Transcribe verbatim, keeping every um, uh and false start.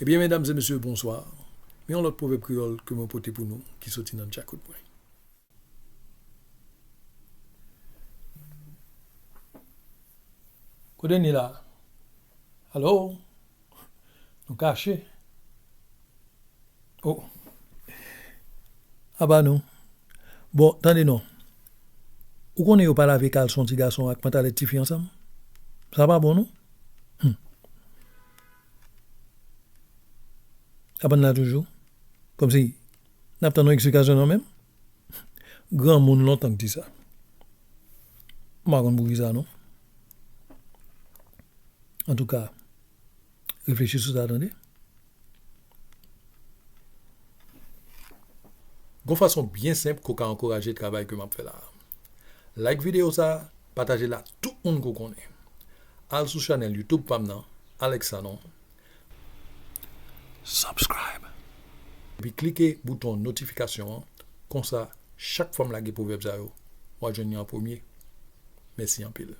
Ebyen, medam e mesye, bonswa. Men yon lòt pwovèb kreyòl ke mwen pote pou nou, ki soti nan djakout mwen. Kote n ye la? Alo? Nou kache? Oh. Aba nou. Bon, tande non. Ou konnen yo pa lave kalson ti gason ak pantalèt ti fi ansanm? Sa pa bon, non? Hmm. Aba n la toujou. Kòmsi n ap tann yon eksplikasyon nan men m. Granmoun lontan k di sa. M pa konn poukisa, non. Antouka, reflechi sou sa, tande. Gon fason byen senp ke w ka ankouraje travay ke m ap fè la a. Like videyo sa a, pataje l ak tout moun ke w konnen. Al sou chanèl YouTube pa m nan, Alex Sanon. Subscribe. Epi klike bouton notifikasyon an, konsa, chak fwa m lage pwovèb sa yo, w a jwenn yo an premye. Mèsi anpil.